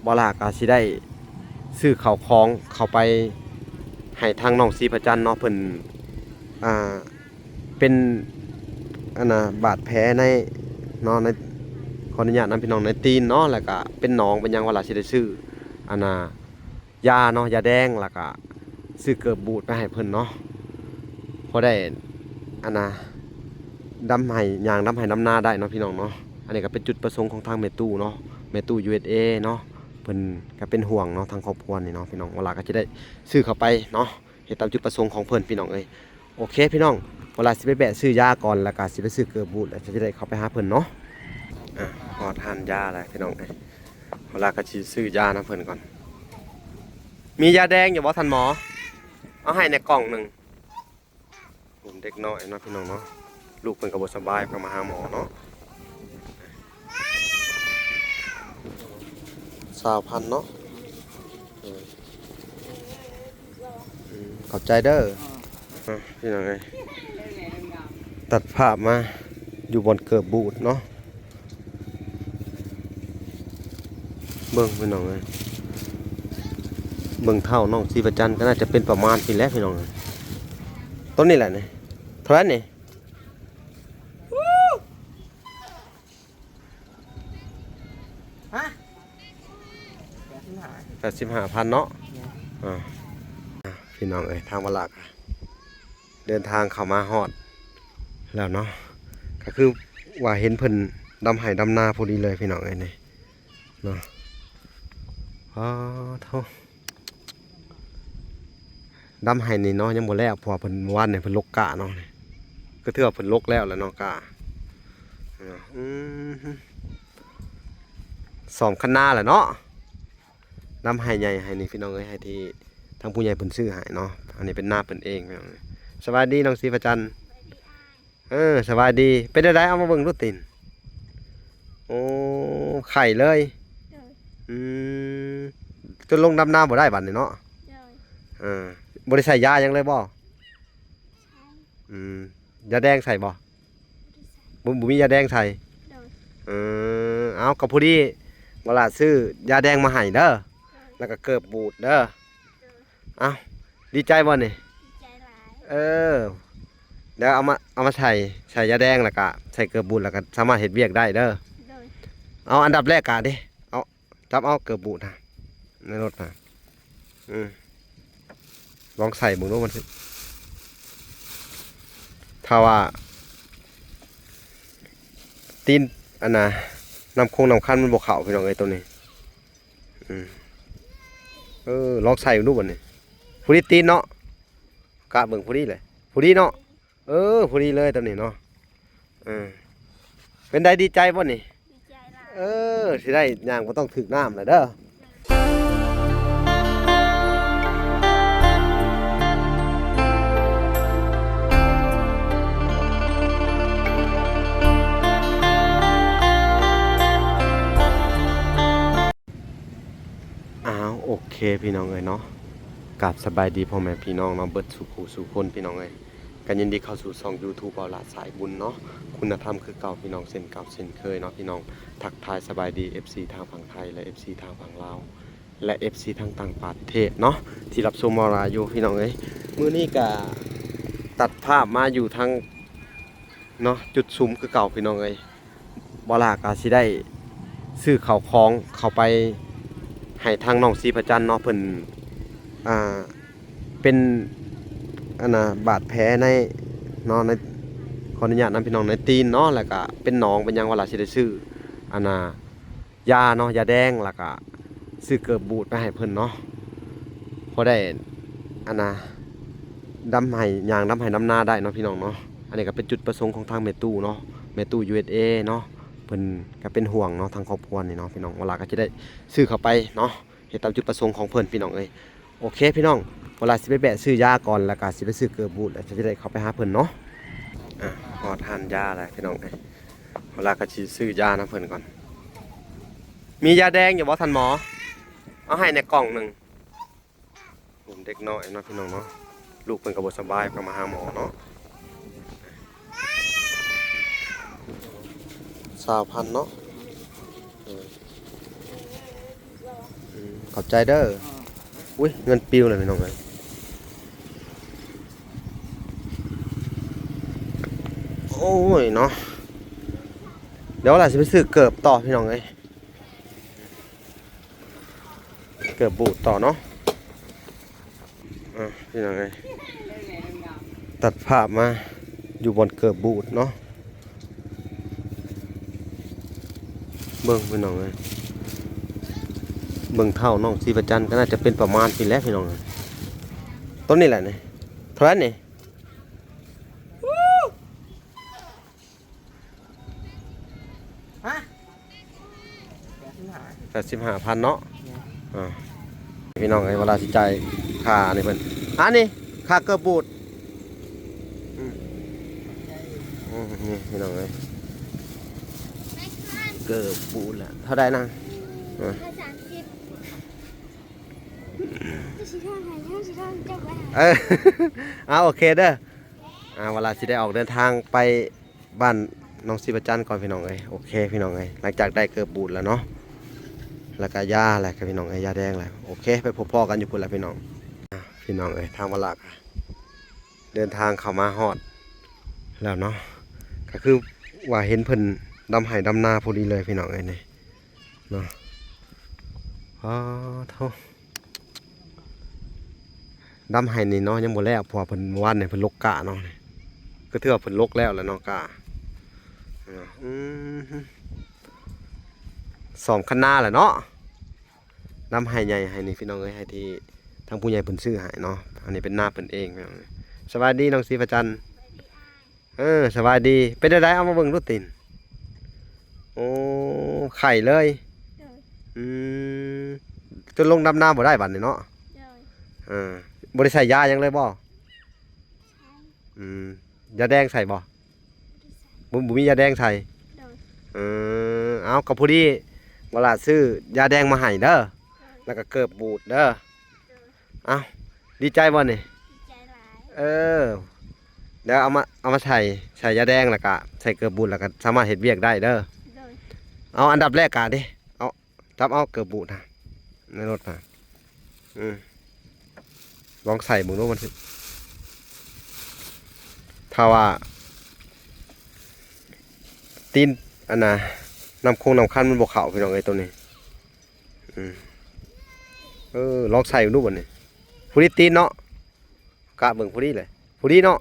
ບໍ່ຫຼ້າກໍຊິໄດ້ຊື້ເຂົ້າຂອງເຂົ້າໄປໃຫ້ທາງນ້ອງສີພະຈັນເນາະ ເພິ່ນ ອ່າ ເປັນ ອັນນ່າ ບາດແຜໃນ ເນາະ ໃນ ຂໍອະນຸຍາດນຳພີ່ນ້ອງ ໃນຕີນເນາະ ແລ້ວກະເປັນໜອງເປັນຫຍັງ ວ່າລະຊິໄດ້ຊື້ ອັນນ່າ ຢາເນາະ ຢາແດງ ແລ້ວກະຊື້ເກີບບູດໄປໃຫ້ເພິ່ນເນາະ ພໍໄດ້ ອັນນ່າ ດຳໄຮ່ ຍ່າງດຳໄຮ່ດຳນາໄດ້ເນາະ ພີ່ນ້ອງເນາະ. ອັນນີ້ກະເປັນຈຸດປະສົງຂອງທາງແມ່ຕູ້ເນາະ ແມ່ຕູ້ ຢູເອສເອ ເນາະ ເພິ່ນກະເປັນຫ່ວງເນາະ ທາງຄອບຄົວນີ້ເນາະ ພີ່ນ້ອງ ວ່າລະກະຊິໄດ້ຊື້ເຂົ້າໄປເນາະ ເຮັດຕາມຈຸດປະສົງຂອງເພິ່ນ ພີ່ນ້ອງເອີຍ. ໂອເຄພີ່ນ້ອງ ເວລາຊິໄປແວະຊື້ຢາກ່ອນ ແລ້ວກະຊິໄປຊື້ເກີບບູດ ແລ້ວຊິໄດ້ເຂົ້າໄປຫາເພິ່ນເນາະ. ອາ ຮອດຮ້ານຢາແລ້ວພີ່ນ້ອງເອີຍ ເວລາກະຊິຊື້ຢານຳເພິ່ນກ່ອນ. ມີຢາແດງຢູ່ບໍ່ທ່ານໝໍ? ເອົາໃຫ້ແດ່ກ່ອງໜຶ່ງ. ເດັກນ້ອຍເນາະ ພີ່ນ້ອງເນາະ ລູກເພິ່ນກໍບໍ່ສະບາຍ ເພິ່ນມາຫາໝໍເນາະ. ຊາວພັນເນາະ ເອີ ອືມ ຂອບໃຈເດີ. ອ່ະ ພີ່ນ້ອງເອີຍ ຕັດພາບມາຢູ່ບ່ອນເກີບບູດເນາະ ເບິ່ງພີ່ນ້ອງເອີຍ ເບິ່ງເທົ້ານ້ອງສີພະຈັນກໍໜ້າຈະເປັນປະມານນີ້ແຫຼະພີ່ນ້ອງເອີຍ. ຕົ້ນນີ້ແຫຼະນີ້ ເທົ່າໃດນີ້? ຮະ? ແປດສິບຫ້າ ແປດສິບຫ້າພັນເນາະ. ແມ່ນ ອ່າ ພີ່ນ້ອງເອີຍ ທາງວາລາກະເດີນທາງເຂົ້າມາຮອດແລ້ວເນາະ ກໍຄືວ່າເຫັນເພິ່ນດຳໄຮ່ດຳນາພໍດີເລີຍ ພີ່ນ້ອງເອີຍ ນີ້ເນາະ. ອໍ ໂທ້ ດຳໄຮ່ນີ້ເນາະ ຍັງບໍ່ແລ້ວ ເພາະວ່າເພິ່ນ ວານນີ້ເພິ່ນລົກກ້າເນາະ ກໍຖືວ່າເພິ່ນລົກແລ້ວແຫຼະເນາະ ກ້າ. ອືມ ສອງຄັນນາແຫຼະເນາະ ດຳໄຮ່ໃຫຍ່ໄຮ່ນີ້ ພີ່ນ້ອງເອີຍ ໄຮ່ທີ່ທາງຜູ້ໃຫຍ່ເພິ່ນຊື້ໃຫ້ເນາະ. ອັນນີ້ເປັນນາເພິ່ນເອງ ພີ່ນ້ອງເອີຍ. ສະບາຍດີນ້ອງສີພະຈັນ. ເອີ ສະບາຍດີ. ເປັນຈັ່ງໃດ? ເອົາມາເບິ່ງດູຕີນ. ໂອ້ ໄຂ້ເລີຍ. ໂດຍ. ອືມ ຈົນລົງດຳນາບໍ່ໄດ້ບັດນີ້ເນາະ. ໂດຍ. ເອີ ບໍ່ໄດ້ໃສ່ຢາຫຍັງເລີຍບໍ່? ໃສ່. ອືມ ຢາແດງໃສ່ບໍ່? ບໍ່ໄດ້ໃສ່. ບໍ່ ບໍ່ມີຢາແດງໃສ່. ໂດຍ. ເອີ ເອົາ ກໍພໍດີ ວາລາຊື້ຢາແດງມາໃຫ້ເດີ. ໂດຍ. ແລ້ວກໍເກີບບູດເດີ. ໂດຍ. ເອົ້າ ດີໃຈບໍ່ນີ້? ດີໃຈຫຼາຍ. ເອີ ດຽວເອົາມາ ເອົາມາໃສ່ ໃສ່ຢາແດງ ແລ້ວກະໃສ່ເກີບບູດ ແລ້ວກະສາມາດເຮັດວຽກໄດ້ເດີ. ໂດຍ. ເອົາ ອັນດັບແລກກະເດ້ ເອົາ ຈັບເອົາເກີບບູດນະ ໃນລົດນະ. ອືມ ລອງໃສ່ເບິ່ງດູມັນຊິ ຖ້າວ່າຕີນ ອັນນ່າ ນ້ຳຄົງນ້ຳຄັນມັນບໍ່ເຂົ້າ ພີ່ນ້ອງເອີຍ ໂຕນີ້. ອືມ ເອີ ລອງໃສ່ເບິ່ງດູບັດນີ້. ພໍດີຕີນເນາະ ກະເບິ່ງພໍດີເລີຍ ພໍດີເນາະ. ເອີ ພໍດີເລີຍຕອນນີ້ເນາະ. ເອີ ເປັນໃດ ດີໃຈບໍ່ນີ້? ດີໃຈຫຼາຍ. ເອີ ຊິໄດ້ຍ່າງບໍ່ຕ້ອງຖືກນ້ຳແລ້ວເດີ. ອ້າວ ໂອເຄພີ່ນ້ອງເອີຍເນາະ ກາບສະບາຍດີພໍ່ແມ່ພີ່ນ້ອງເນາະ ເບິດສູ່ຜູ້ສູ່ຄົນພີ່ນ້ອງເອີຍ. ກໍຍິນດີເຂົ້າສູ່ຊ່ອງ YouTube ເວົ້າລາວສາຍບຸນເນາະ ຄຸນນະທຳຄືເກົ່າພີ່ນ້ອງ ເຊັ່ນເກົ່າເຊັ່ນເຄີຍເນາະພີ່ນ້ອງ. ທັກທາຍສະບາຍດີ ເອັຟຊີ ທາງຝັ່ງໄທ ແລະ ເອັຟຊີ ທາງຝັ່ງລາວ ແລະ ເອັຟຊີ ທາງຕ່າງປະເທດເນາະ ທີ່ຮັບຊົມເວົ້າລາວຢູ່ພີ່ນ້ອງເອີຍ. ມື້ນີ້ກະຕັດພາບມາຢູ່ທາງ ເນາະ ຈຸດຊຸມຄືເກົ່າພີ່ນ້ອງເອີຍ. ບໍ່ຫຼ້າກໍຊິໄດ້ຊື້ເຂົ້າຂອງເຂົ້າໄປໃຫ້ທາງນ້ອງສີພະຈັນເນາະ ເພິ່ນ ອ່າ ເປັນ ອັນນ່າ ບາດແຜໃນ ເນາະ ໃນ ຂໍອະນຸຍາດນຳພີ່ນ້ອງ ໃນຕີນເນາະ ແລ້ວກໍເປັນໜອງເປັນຫຍັງ ວ່າລະຊິໄດ້ຊື້ ອັນນ່າ ຢາເນາະ ຢາແດງ ແລ້ວກະຊື້ເກີບບູດໄປໃຫ້ເພິ່ນເນາະ ພໍໄດ້ ອັນນ່າ ດຳໄຮ່ ຍ່າງດຳໄຮ່ດຳນາໄດ້ເນາະພີ່ນ້ອງເນາະ. ອັນນີ້ກໍເປັນຈຸດປະສົງຂອງທາງແມ່ຕູ້ເນາະ ແມ່ຕູ້ ຢູເອສເອ ເນາະ ເພິ່ນກໍເປັນຫ່ວງເນາະ ທາງຄອບຄົວນີ້ເນາະພີ່ນ້ອງ ເວລາກໍຈະໄດ້ຊື້ເຂົ້າໄປເນາະ ເຮັດຕາມຈຸດປະສົງຂອງເພິ່ນພີ່ນ້ອງເອີຍ. ໂອເຄພີ່ນ້ອງ ເວລາຊິໄປແວະຊື້ຢາກ່ອນ ແລ້ວກໍຊິໄປຊື້ເກີບບູດ ແລ້ວຈະໄດ້ເຂົ້າໄປຫາເພິ່ນເນາະ. ອາ ຮອດຮ້ານຢາແລ້ວພີ່ນ້ອງເອີຍ ເວລາກໍຊິຊື້ຢານຳເພິ່ນກ່ອນ. ມີຢາແດງຢູ່ບໍ່ທ່ານໝໍ? ເອົາໃຫ້ແດ່ກ່ອງໜຶ່ງ. ເດັກນ້ອຍເນາະພີ່ນ້ອງເນາະ ລູກເພິ່ນກໍບໍ່ສະບາຍ ກໍມາຫາໝໍເນາະ. ຊາວພັນເນາະ ເອີ ອືມ ຂອບໃຈເດີ. ອຸ້ຍ ເງິນປິວເລີຍພີ່ນ້ອງເອີຍ. ໂອ້ຍເນາະ ດຽວລະຊິໄປຊື້ເກີບຕໍ່ພີ່ນ້ອງເອີຍ. ເກີບບູດຕໍ່ເນາະ. ອ່າ ພີ່ນ້ອງເອີຍ ຕັດພາບມາຢູ່ບ່ອນເກີບບູດເນາະ. ເບິ່ງພີ່ນ້ອງເອີຍ ເບິ່ງເທົ້ານ້ອງສີປະຈັນກໍໜ້າຈະເປັນປະມານນີ້ແຫຼະພີ່ນ້ອງເອີຍ. ຕົ້ນນີ້ແຫຼະນີ້ ເທົ່າໃດນີ້? ຮະ ແປດສິບຫ້າ ແປດສິບຫ້າພັນເນາະ. ແມ່ນ ອ່າ ພີ່ນ້ອງເອີຍ ເວລາຊິຈ່າຍຄ່ານີ້ເພິ່ນ ອັນນີ້ຄ່າເກີບບູດ. ອືມ ອືມ ນີ້ພີ່ນ້ອງເອີຍ ເກີບບູດລະເທົ່າໃດນາງ? ອ່າ ສາມສິບ. ເອີ ເອົາ ໂອເຄເດີ. ອ່າ ເວລາຊິໄດ້ອອກເດີນທາງໄປ ບ້ານນ້ອງສີປະຈັນກ່ອນພີ່ນ້ອງເອີຍ. ໂອເຄພີ່ນ້ອງເອີຍ ຫຼັງຈາກໄດ້ເກີບບູດແລ້ວເນາະ ແລ້ວກະຢາແລ້ວກະພີ່ນ້ອງເອີຍ ຢາແດງແລ້ວ. ໂອເຄ ໄປພົບພໍ້ກັນຢູ່ພຸ້ນລະພີ່ນ້ອງ. ອ່າ ພີ່ນ້ອງເອີຍ ທາງວາລາກະເດີນທາງເຂົ້າມາຮອດແລ້ວເນາະ ກະຄືວ່າເຫັນເພິ່ນດຳໄຮ່ດຳນາພໍດີເລີຍພີ່ນ້ອງເອີຍນີ້ເນາະ. ອໍ ໂທ້ ດຳໄຮ່ນີ້ເນາະ ຍັງບໍ່ແລ້ວ ເພາະວ່າເພິ່ນ ມື້ວານນີ້ເພິ່ນລົກກ້າເນາະ. ກໍຖືວ່າເພິ່ນລົກແລ້ວແຫຼະເນາະ ກ້າ. ອືມ ສອມຄັນນາແຫຼະເນາະ ດຳໄຮ່ໃຫຍ່ໄຮ່ນີ້ພີ່ນ້ອງເອີຍ ໄຮ່ທີ່ທາງຜູ້ໃຫຍ່ເພິ່ນຊື້ໃຫ້ເນາະ. ອັນນີ້ເປັນນາເພິ່ນເອງພີ່ນ້ອງເອີຍ. ສະບາຍດີນ້ອງສີພະຈັນ. ເອີ ສະບາຍດີ. ເປັນແນວໃດ? ເອົາມາເບິ່ງດູຕີນ. ໂອ້ ໄຂ້ເລີຍ. ໂດຍ. ອືມ ຈົນລົງດຳນາບໍ່ໄດ້ບາດນີ້ເນາະ. ໂດຍ. ເອີ ບໍ່ໄດ້ໃສ່ຢາຫຍັງເລີຍບໍ່? ໃສ່. ອືມ ຢາແດງໃສ່ບໍ່? ບໍ່ໄດ້ໃສ່. ບໍ່ ບໍ່ມີຢາແດງໃສ່. ໂດຍ. ເອີ ເອົາ ກໍພໍດີ ບໍ່ລະຊື້ຢາແດງມາໃຫ້ເດີ. ໂດຍ. ແລ້ວກໍເກີບບູດເດີ. ໂດຍ. ເອົ້າ ດີໃຈບໍ່ນີ້? ດີໃຈຫຼາຍ. ເອີ ແລ້ວເອົາມາ ເອົາມາໃສ່ ໃສ່ຢາແດງ ແລ້ວກະໃສ່ເກີບບູດ ແລ້ວກະສາມາດເຮັດວຽກໄດ້ເດີ. ໂດຍ. ເອົາ ອັນດັບແລກກະເດ້ ເອົາ ຈັບເອົາເກີບບູດນະ ໃນລົດນະ. ອືມ ລອງໃສ່ເບິ່ງດູ ມັນຊິ ຖ້າວ່າຕີນ ອັນນ່າ ນ້ຳຄົງນ້ຳຄັນມັນບໍ່ເຂົ້າ ພີ່ນ້ອງເອີຍ ໂຕນີ້. ອືມ ເອີ ລອງໃສ່ເບິ່ງດູບັດນີ້. ພໍດີຕີນເນາະ ກະເບິ່ງພໍດີເລີຍ ພໍດີເນາະ.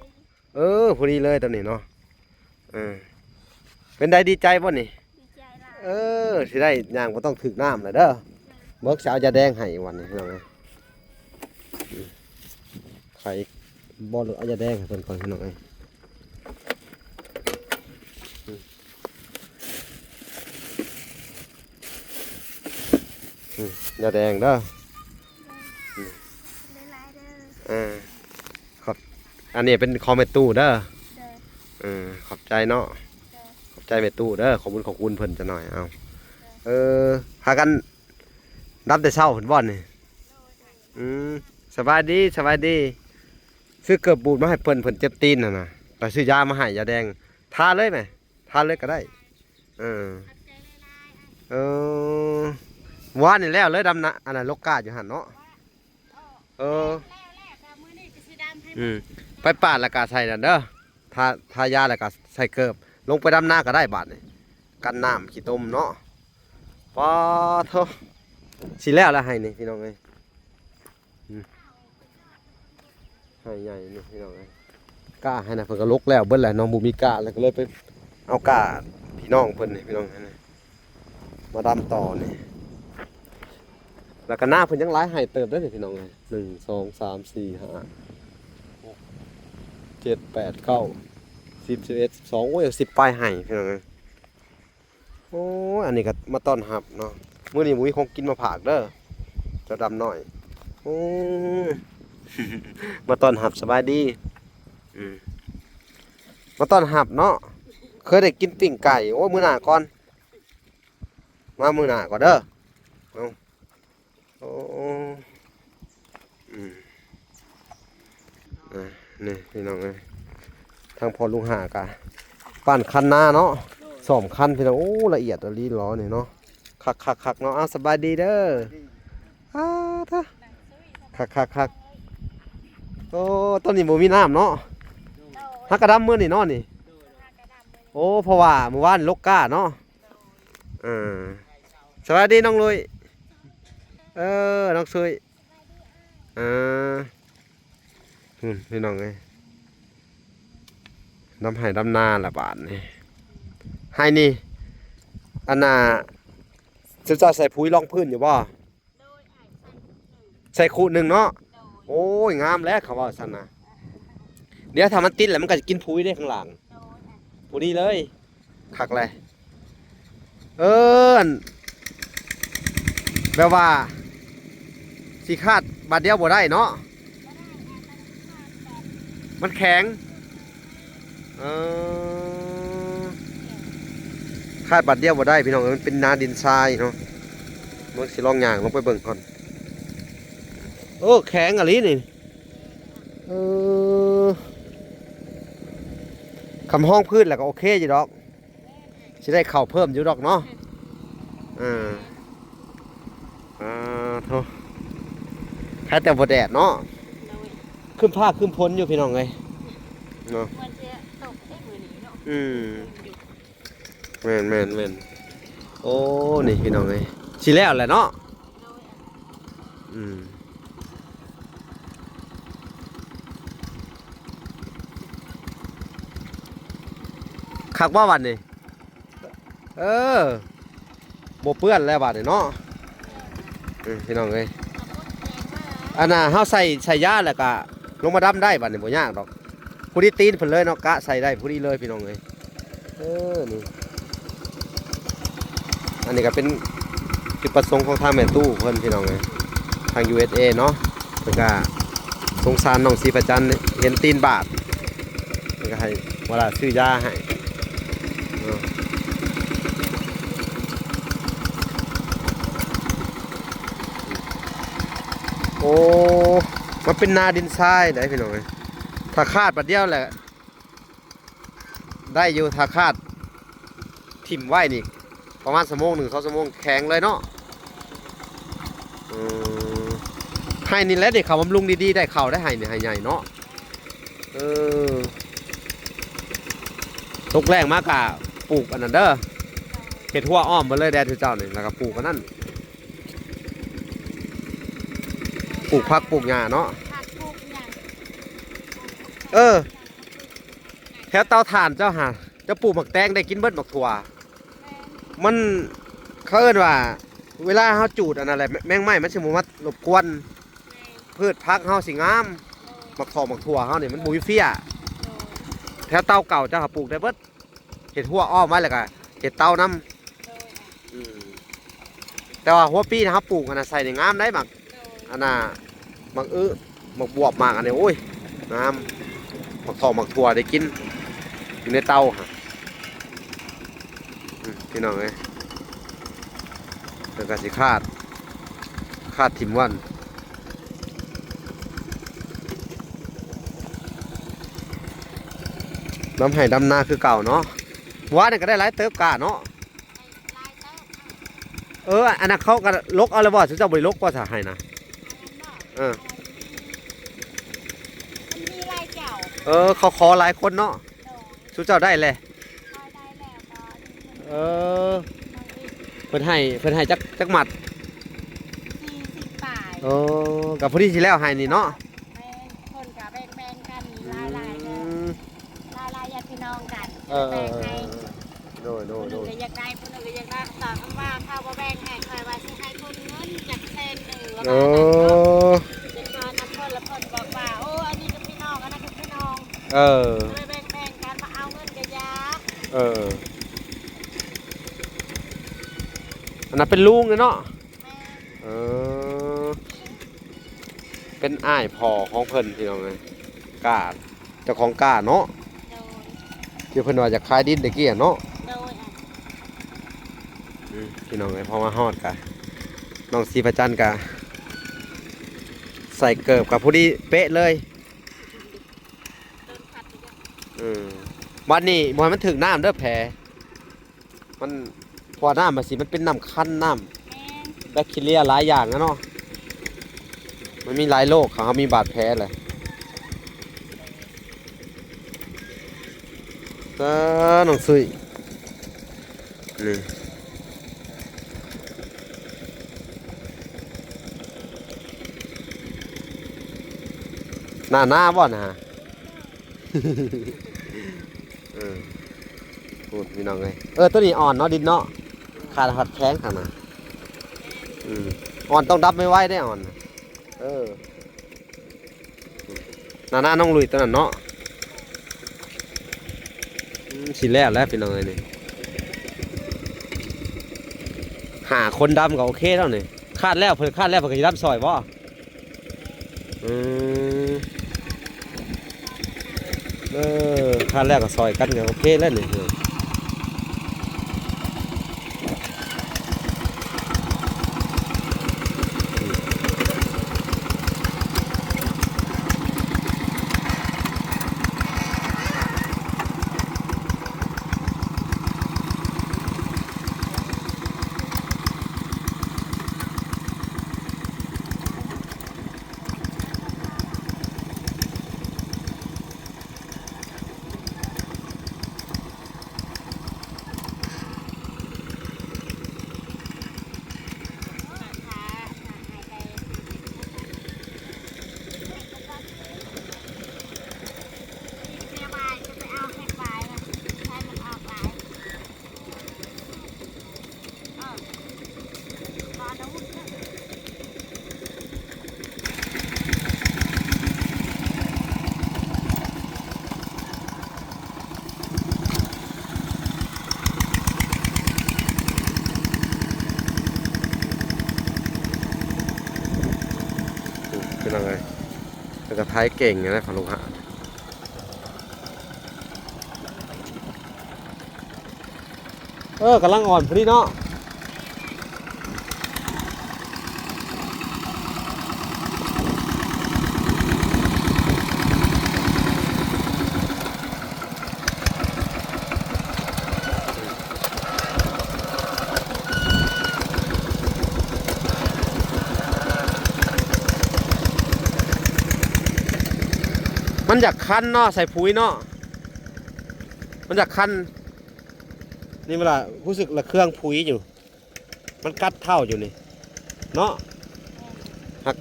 ເອີ ພໍດີເລີຍໂຕນີ້ເນາະ. ເອີ ເປັນໃດ ດີໃຈບໍ່ນີ້? ດີໃຈຫຼາຍ. ເອີ ຊິໄດ້ຍ່າງບໍ່ຕ້ອງຖືກນ້ຳແລ້ວເດີ. ເບິ່ງ ຊິເອົາຢາແດງໃຫ້ວັນນີ້ ພີ່ນ້ອງເອີຍ. ອືມ ໄຂ້ບໍ່ ເອົາຢາແດງໃຫ້ເພິ່ນກ່ອນ ພີ່ນ້ອງເອີຍ. ອືມ ອືມ ຢາແດງເດີ. ອືມ ຫຼາຍໆເດີ. ເອີ ຂອບ ອັນນີ້ເປັນຂອງແມ່ຕູ້ເດີ. ໂດຍ. ເອີ ຂອບໃຈເນາະ. ໂດຍ. ຂອບໃຈແມ່ຕູ້ເດີ ຂອບບຸນຂອບຄຸນເພິ່ນຈັກໜ້ອຍ. ເອົາ. ໂດຍ. ເອີ ພາກັນດຳແຕ່ເຊົ້າພຸ້ນບໍ່ນີ້? ໂດຍ. ອືມ ສະບາຍດີ ສະບາຍດີ. ຊື້ເກີບບູດມາໃຫ້ເພິ່ນ ເພິ່ນເຈັບຕີນຫັ້ນນະ ແລ້ວຊື້ຢາມາໃຫ້ ຢາແດງ ທາເລີຍແມ ທາເລີຍກໍໄດ້. ເອີ ຂອບໃຈຫຼາຍໆ. ເອີ ວານນີ້ແລ້ວເລີຍດຳນາ ອັນນັ້ນ ລົກກ້າຢູ່ຫັ້ນເນາະ. ເອີ ອືມ ໄປປາດແລ້ວກະໃສ່ນັ້ນເດີ ທາ ທາຢາແລ້ວກະໃສ່ເກີບ ລົງໄປດຳນາກໍໄດ້ບາດນີ້ ກັນນ້ຳຂີ້ຕົມເນາະ. ປາໂທ້ ຊິແລ້ວແລ້ວໄຮ່ນີ້ ພີ່ນ້ອງເອີຍ. ອືມ ໄຮ່ໃຫຍ່ນີ້ພີ່ນ້ອງເອີຍ ກ້າໃຫ້ນະ ເພິ່ນກໍລົກແລ້ວເບິດແຫຼະເນາະ ບໍ່ມີກ້າ ແລ້ວກໍເລີຍໄປເອົາກ້າພີ່ນ້ອງເພິ່ນນີ້ພີ່ນ້ອງ ມາດຳຕໍ່ນີ້. ແລ້ວກໍນາເພິ່ນຍັງຫຼາຍໄຮ່ເຕີບເດ້ພີ່ນ້ອງເອີຍ ໜຶ່ງ ສອງ ສາມ ສີ່ ຫ້າ ຫົກ ເຈັດ ແປດ ເກົ້າ ສິບ ສິບເອັດ ສິບສອງ ໂອ້ຍ ສິບປາຍໄຮ່ພີ່ນ້ອງເອີຍ. ໂອ້ຍ ອັນນີ້ກໍມາຕ້ອນຮັບເນາະ ມື້ນີ້ບໍ່ມີຂອງກິນມາຝາກເດີ ເຈົ້າດຳນ້ອຍ. ໂອ້ຍ ມາຕ້ອນຮັບ ສະບາຍດີ. ອືມ ມາຕ້ອນຮັບເນາະ ເຄີຍໄດ້ກິນປີ້ງໄກ່. ໂອ້ຍ ມື້ໜ້າກ່ອນ ມາມື້ໜ້າກ່ອນເດີ. ເອົາ ໂອ້ ອືມ ອ່າ ນີ້ພີ່ນ້ອງເອີຍ ທາງພໍ່ລຸງຫ້າກະປັ້ນຄັນນາເນາະ ໂດຍ ສ້ອມຄັນພີ່ນ້ອງ. ໂອ້ ລະອຽດອີ່ຫຼີຫຼໍນີ້ເນາະ ຄັກໆໆເນາະ. ເອົາ ສະບາຍດີເດີ. ອ້າ ຄັກໆໆ ໂອ້ ຕອນນີ້ບໍ່ມີນ້ຳເນາະ ຫາກະດຳມື້ນີ້ເນາະນີ້. ໂອ້ ເພາະວ່າມື້ວານລົກກ້າເນາະ. ເອີ ສະບາຍດີນ້ອງລຸຍ ເອີ ນ້ອງຊຸຍ ເອີ ພຸ້ນ ພີ່ນ້ອງເອີຍ ດຳໄຮ່ດຳນາລະບາດນີ້. ໄຮ່ນີ້ ອັນນ່າ ເຈົ້າໃສ່ປຸ໋ຍລອງພື້ນຢູ່ບໍ່? ໃສ່ຄຸໜຶ່ງເນາະ. ໂອ້ຍ ງາມແລ້ວ ເຂົາເວົ້າຊັ້ນນະ. ດຽວຖ້າມັນຕິດແລ້ວ ມັນກໍຈະກິນປຸ໋ຍເດ້ຂ້າງຫຼັງ ພໍດີເລີຍ. ຄັກແຫຼະ. ເອີ ອັນ ແບບວ່າຊິຄາດບາດດຽວບໍ່ໄດ້ເນາະ ມັນແຂງ. ເອີ ຄາດບາດດຽວບໍ່ໄດ້ພີ່ນ້ອງເອີຍ ມັນເປັນນາດິນຊາຍເນາະ. ເບິ່ງ ຊິລອງຍ່າງລົງໄປເບິ່ງກ່ອນ. ໂອ້ ແຂງອີ່ຫຼີນີ້. ເອີ ຄຳຮອງພື້ນແລ້ວກໍໂອເຄຢູ່ດອກ ຊິໄດ້ເຂົ້າເພີ່ມຢູ່ດອກເນາະ. ເອີ ອາ ໂທ້ ໃຄແຕ່ບໍ່ແດດເນາະ. ໂດຍ ຄຶ້ມຟ້າຄຶ້ມຝົນຢູ່ພີ່ນ້ອງເອີຍເນາະ ມັນຈະຕົກໄດ້ມື້ນີ້ເນາະ. ອືມ ແມ່ນໆໆ ໂອ້ ນີ້ພີ່ນ້ອງເອີຍ ຊິແລ້ວແຫຼະເນາະ. ໂດຍ ອືມ ຄັກບໍ່ບັດນີ້? ເອີ ບໍ່ເປື້ອນແລ້ວບາດນີ້ເນາະ. ເອີ ພີ່ນ້ອງເອີຍ ອັນນ່າ ເຮົາໃສ່ ໃສ່ຢາແລ້ວກະລົງມາດຳໄດ້ບາດນີ້ ບໍ່ຍາກດອກ. ພໍດີຕີນເພິ່ນເລີຍເນາະ ກະໃສ່ໄດ້ພໍດີເລີຍພີ່ນ້ອງເອີຍ. ເອີ ນີ້ ອັນນີ້ກໍເປັນຈຸດປະສົງຂອງທາງແມ່ຕູ້ເພິ່ນພີ່ນ້ອງເອີຍ ທາງ ຢູເອສເອ ເນາະ. ເພິ່ນກໍສົງສານນ້ອງສີພະຈັນ ເຫັນຕີນບາດ ເພິ່ນກໍໃຫ້ເວລາຊື້ຢາໃຫ້ເນາະ. ໂອ້ ມັນເປັນນາດິນຊາຍໄດ໋ພີ່ນ້ອງເອີຍ. ຖ້າຄາດບາດດຽວແຫຼະ ໄດ້ຢູ່ ຖ້າຄາດຖິ້ມໄວ້ນີ້ ປະມານຊົ່ວໂມງໜຶ່ງ ສອງຊົ່ວໂມງ ແຂງເລີຍເນາະ. ເອີ ໄຮ່ນີ້ແຫຼະ ໄດ້ເຂົ້າບຳລຸງດີໆ ໄດ້ເຂົ້າໄດ້ ໄຮ່ນີ້ໄຮ່ໃຫຍ່ເນາະ. ເອີ ຕົກແລ້ງມາກະປູກອັນນັ້ນເດີ ເຮັດຮົ້ວອ້ອມເບິດເລີຍແດນເຈົ້ານີ້ ແລ້ວກະປູກອັນນັ້ນ ປູກຜັກປູກຫຍ້າເນາະ. ຜັກປູກຫຍັງ ເອີ ແຖວເຕົາຖ່ານເຈົ້າຫາ ເຈົ້າປູກໝາກແຕງໄດ້ກິນເບິດໝາກຖົ່ວ. ແມ່ນ ມັນ ເຂົາເອີ້ນວ່າ ເວລາເຮົາຈູດອັນນັ້ນແຫຼະ ແມ- ແມງໄມ້ມັນຊິບໍ່ມາລົບກວນ ແມ່ນ ພືດຜັກເຮົາຊິງາມ. ໂດຍ ໝາກຖອກໝາກຖົ່ວເຮົານີ້ມັນບໍ່ມີເຟຍ. ໂດຍ ແຖວເຕົາເກົ່າເຈົ້າຫາປູກໄດ້ເບິດ ເຮັດຮົ້ວອ້ອມໄວ້ແລ້ວກະເຮັດເຕົານຳ. ໂດຍ ອືມ ແຕ່ວ່າຫົວປີນະ ເຮົາປູກອັນນະໃສ່ນີ້ງາມໄດ໋ ໝາກ ໂດຍ ອັນນະ ໝາກອຶ ໝາກບວບ ໝາກອັນນີ້ ໂອ້ຍ ງາມ. ໝາກຖອກໝາກຖົ່ວໄດ້ກິນຢູ່ໃນເຕົາຫັ້ນ. ອືມ ພີ່ນ້ອງເອີຍ ເພິ່ນກໍຊິຄາດ ຄາດຖິ້ມວັນ ດຳໄຮ່ດຳນາຄືເກົ່າເນາະ. ວານນີ້ກໍໄດ້ຫຼາຍເຕີບກະເນາະ. ເອີ ອັນນັ້ນເຂົາກໍລົກເອົາແລ້ວບໍ່? ຊຸມເຈົ້າບໍ່ໄດ້ລົກບໍ່ສະໄຮ່ນະ? ເອີ ມັນມີຫຼາຍເຈົ້າ ເອີ ເຂົາຂໍຫຼາຍຄົນເນາະ. ໂດຍ ຊຸມເຈົ້າໄດ້ແຫຼະ. ເອີ ເພິ່ນໃຫ້ ເພິ່ນໃຫ້ຈັກ ຈັກມັດ? ສີ່ສິບປາຍ. ໂອ້ ກໍພໍດີຊິແລ້ວໄຮ່ນີ້ເນາະ. ແມ່ນ ເພິ່ນກໍແບ່ງໆກັນ ອືມ ຫຼາຍໆ ຫຼາຍໆ ຍາດພີ່ນ້ອງກັນ. ເອີ ແບ່ງໃຫ້ ໂດຍໆ ຜູ້ໜຶ່ງກໍຢາກໄດ້ ຜູ້ໜຶ່ງກໍຢາກໄດ້. ຕອນເພິ່ນວ່າເຂົາບໍ່ແບ່ງໃຫ້ ຂ້ອຍວ່າຊິໃຫ້ເພິ່ນເງິນຈັກແສນໜຶ່ງ ວ່າ ໂອ້ ຊັ້ນເນາະ. ເພິ່ນກໍນຳເພິ່ນ ແລ້ວເພິ່ນບອກວ່າ ໂອ້ ອັນນີ້ກໍພີ່ນ້ອງ ອັນນັ້ນກໍພີ່ນ້ອງ. ເອີ ກໍເລີຍແບ່ງໆກັນ ມາເອົາເງິນກໍຢ່າ. ເອີ ອັນນັ້ນເປັນລຸງເນາະ. ແມ່ນ ເອີ ເປັນອ້າຍພໍ່ຂອງເພິ່ນ ພີ່ນ້ອງເອີຍ ກ້າ ເຈົ້າຂອງກ້າເນາະ. ໂດຍ ທີ່ເພິ່ນວ່າຢາກຂາຍດິນແຕ່ກີ້ຫັ້ນເນາະ. ໂດຍ ອືມ ພີ່ນ້ອງເອີຍ ພໍມາຮອດກະ ນ້ອງສີພະຈັນກະໃສ່ເກີບກະພໍດີເປະເລີຍ. ເອີ ບັດນີ້ບໍ່ໃຫ້ມັນຖືກນ້ຳເດີແຜ ມັນ ເພາະວ່ານ້ຳມັນຊິ ມັນເປັນນ້ຳຄັນ ນ້ຳ ແມ່ນ ແບັກທີເຣຍຫຼາຍຢ່າງນະເນາະ. ມັນມີຫຼາຍໂລກ ເຂົາມີບາດແຜແຫຼະ. ຕາ ນ້ອງສຸ້ຍ ນີ້ ໜ້າໜາບໍ່ນະ? ເອີ ພຸ້ນພີ່ນ້ອງເອີຍ. ເອີ ໂຕນີ້ອ່ອນເນາະ ດິນເນາະ ຂາດຮອດແຂງຂ້າງໜ້າ. ອືມ ອ່ອນຕ້ອງດຳໄວໆເດ້ ອ່ອນ. ເອີ ໜ້າໆ ນ້ອງລຸຍໂຕນັ້ນເນາະ. ອືມ ຊິແລ້ວແລ້ວພີ່ນ້ອງເອີຍນີ້. ຫ້າຄົນດຳກໍໂອເຄແລ້ວນີ້. ຄາດແລ້ວ ເພິ່ນຄາດແລ້ວ ເພິ່ນກໍຊິດຳຊ່ອຍບໍ່? ອືມ ເອີ ຄາດແລ້ວກໍຊ່ອຍກັນກໍໂອເຄແລ້ວນີ້. ເປັນຈັ່ງໃດ? ເພິ່ນກໍໄຖເກັ່ງຢູ່ນະ ຂອງລູກຫາ. ເອີ ກຳລັງອ່ອນພໍດີເນາະ. ມັນຢາກຄັນເນາະ ໃສ່ປຸ໋ຍເນາະ ມັນຢາກຄັນ. ນີ້ເວລາຮູ້ສຶກລະເຄືອງປຸ໋ຍຢູ່ ມັນກັດເທົ້າຢູ່ນີ້ເນາະ. ຫາກ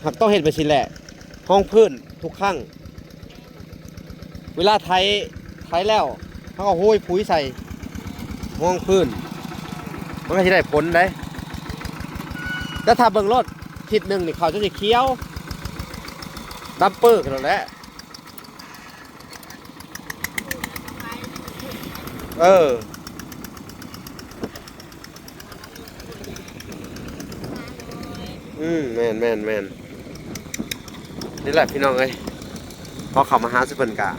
ຫາກຕ້ອງເຮັດແບບຊີ້ແຫຼະ ຮອງພື້ນທຸກຄັ້ງ. ເວລາໄຖ ໄຖແລ້ວ ເຮົາກໍໂຮຍປຸ໋ຍໃສ່ຮອງພື້ນ ມັນກໍຊິໄດ້ຜົນເດ້. ແຕ່ຖ້າເບິ່ງໂລດ ທິດໜຶ່ງນີ້ ເຂົາຈະຊິຂຽວ ດຳເປີ້ໂລດແຫຼະ. ເອີ ອືມ ແມ່ນໆໆ ນີ້ແຫຼະພີ່ນ້ອງເອີຍ ພໍເຂົ້າມາຫາສູ່ເພິ່ນກະ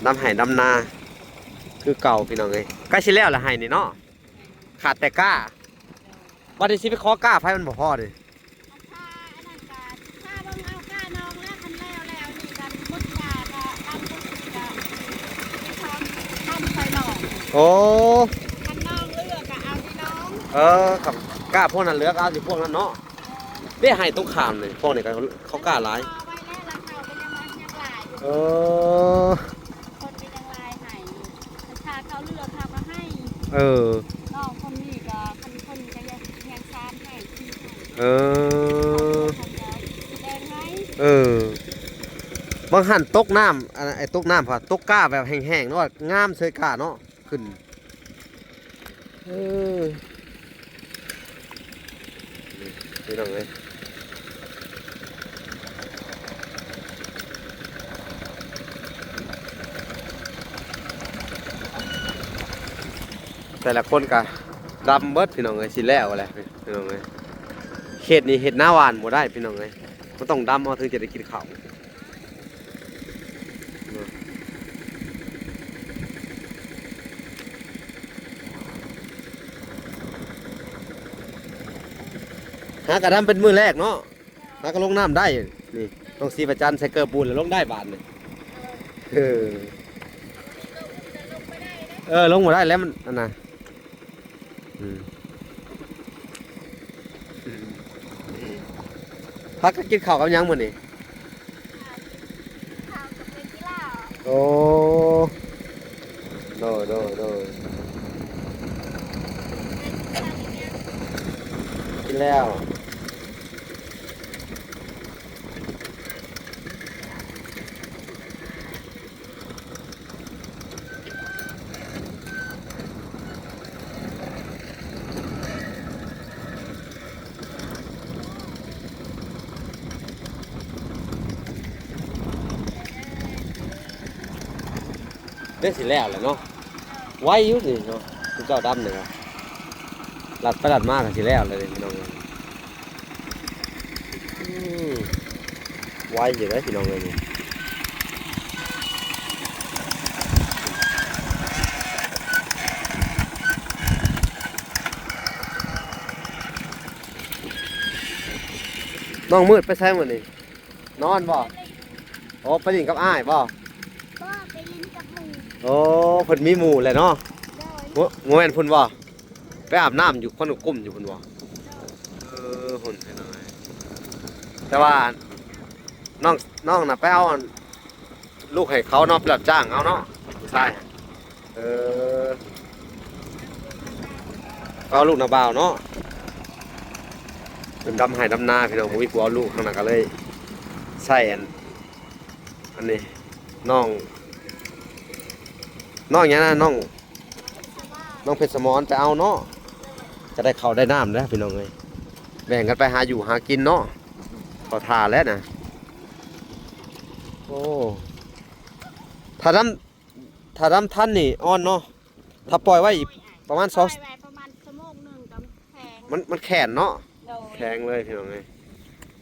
ດຳໄຮ່ດຳນາຄືເກົ່າພີ່ນ້ອງເອີຍ. ໃກ້ຊິແລ້ວລະໄຮ່ນີ້ເນາະ ຂາດແຕ່ກ້າ. ບັດນີ້ຊິໄປຂໍກ້າໃຜ ມັນບໍ່ພໍເດ້. ອັນຄ່າອັນນັ້ນກະ ຖ້າເບິ່ງເອົາກ້ານ້ອງແລ້ວ ຄັນແລ້ວແລ້ວນີ້ກັນໝົດກະ ກະນຳໝົດນີ້ກະ ໄປສອງພັນໃສ່ໜອງ. ໂອ້ ຄັນນ້ອງເຫຼືອກະເອົາທີ່ນ້ອງ. ເອີ ຄັນກ້າພວກນັ້ນເລືອກເອົາທີ່ພວກນັ້ນເນາະ. ເອີ ເດ້ ໄຮ່ຕົງຂ້າມນີ້ ພວກນີ້ກະເຂົາກ້າຫຼາຍ. ເອົາໄວ້ແລ້ວ ລະເຂົາກະຍັງວ່າຍັງຫຼາຍຢູ່. ເອີ ຄົນກະຍັງຫຼາຍໃຫ້ ຄັນຖ້າເຂົາເລືອກເຂົາກະໃຫ້. ເອີ ນ້ອງຄົນນີ້ກະ ຄັນຄົນນີ້ກະຍັງ ຍັງຊານໃຫ້ ສີ່ໃຫ້. ເອີ ເຂົາກະຊິແບ່ງໃຫ້. ເອີ ບາງຫັ້ນຕົກນ້ຳ ອັນ ໄອ້ຕົກນ້ຳ ຕົກກ້າແບບແຫ້ງໆເນາະ ງາມເສີຍກ້າເນາະ ຂຶ້ນ. ເອີ ນີ້ພີ່ນ້ອງເອີຍ ແຕ່ລະຄົນກະດຳເບິດພີ່ນ້ອງເອີຍ. ຊິແລ້ວແຫຼະພີ່ນ້ອງເອີຍ ເຂດນີ້ເຮັດນາຫວ່ານບໍ່ໄດ້ພີ່ນ້ອງເອີຍ ມັນຕ້ອງດຳເອົາເຖິງຈະໄດ້ກິນເຂົ້າ. ຫາກະດຳເປັນມື້ແລກເນາະ ຫາກະລົງນ້ຳໄດ້. ນີ້ ນ້ອງສີປະຈັນໃສ່ເກີບບູນແລ້ວລົງໄດ້ບາດນີ້. ເອີ ເອີ ລົງບໍ່ໄດ້ແລ້ວ ມັນອັນນະ. ອືມ ອືມ ພາກັນກິນເຂົ້າກັບຫຍັງມື້ນີ້? ເຂົ້າກັບແກງກິລາ. ໂອ້ ໂດຍ ໂດຍ ໂດຍ ກິນແລ້ວ. ເດ້ ຊິແລ້ວແລ້ວເນາະ ໄວຢູ່ນີ້ເນາະ ຊຸມເຈົ້າດຳນີ້ກະລັດໄປລັດມາກະຊິແລ້ວແລ້ວເດ້ ພີ່ນ້ອງເອີຍ. ອືມ ໄວຢູ່ເດ້ພີ່ນ້ອງເອີຍນີ້. ນ້ອງມືດໄປໃສມື້ນີ້? ນອນບໍ່? ໂອ້ ໄປຫຼິ້ນກັບອ້າຍບໍ່? ບໍ່ ໄປຫຼິ້ນກັບໝູ່. ໂອ້ ເພິ່ນມີໝູ່ແຫຼະເນາະ. ໂດຍ. ບໍ່ ບໍ່ແມ່ນພຸ້ນບໍ່? ໄປອາບນ້ຳຢູ່ຄວັນກຸ້ມຢູ່ພຸ້ນບໍ່? ເອີ ພຸ້ນ ແຕ່ວ່ານ້ອງ ນ້ອງນະໄປເອົາອັນ ລູກໃຫ້ເຂົາເນາະ ໄປຮັບຈ້າງເອົາເນາະ ຜູ້ຊາຍ. ເອີ ເອົາລູກນາບ່າວເນາະ ເພິ່ນດຳໄຮ່ດຳນາພີ່ນ້ອງ ບໍ່ມີຜູ້ເອົາລູກທາງນັ້ນ ກະເລີຍໃຊ້ອັນ ອັນນີ້ ນ້ອງ ນ້ອງຫຍັງນະ ນ້ອງ ນ້ອງເພັດສະໝອນໄປເອົາເນາະ ກະໄດ້ເຂົ້າໄດ້ນ້ຳແລ້ວພີ່ນ້ອງເອີຍ ແບ່ງກັນໄປຫາຢູ່ຫາກິນເນາະ ເຂົ້າທ່າແລ້ວນະ. ໂອ້ ຖ້າດຳ ຖ້າດຳທັນນີ້ອ່ອນເນາະ ຖ້າປ່ອຍໄວ້ອີກປະມານສອງ ປ່ອຍໄວ້ປະມານຊົ່ວໂມງໜຶ່ງກະແຂງ ມັນ ມັນແຂງເນາະ. ໂດຍ. ແຂງເລີຍພີ່ນ້ອງເອີຍ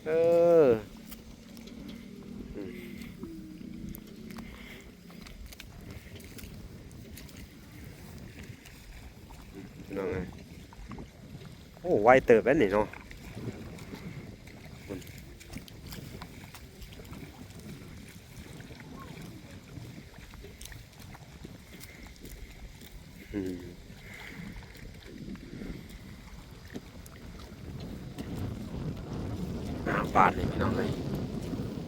ເອີ ອືມ ພີ່ນ້ອງເອີຍ ໂອ້ ໄວເຕີບແລ້ວນີ້ເນາະ. ອືມ ອ່າ ບາດນີ້ພີ່ນ້ອງເອີຍ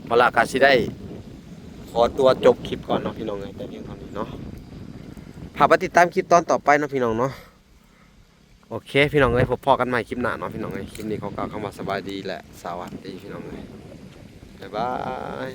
ເວລາກະຊິໄດ້ຂໍຕົວຈົບຄລິບກ່ອນເນາະ ພີ່ນ້ອງເອີຍ ແຕ່ພຽງເທົ່ານີ້ເນາະ. ຝາກໄປຕິດຕາມຄລິບຕອນຕໍ່ໄປເນາະ ພີ່ນ້ອງເນາະ. ໂອເຄ ພີ່ນ້ອງເອີຍ ພົບພໍ້ກັນໃໝ່ຄລິບໜ້າເນາະ ພີ່ນ້ອງເອີຍ. ຄລິບນີ້ຂໍກ່າວຄຳວ່າສະບາຍດີ ແລະ ສະຫວັດດີ ພີ່ນ້ອງເອີຍ ບາຍບາຍ.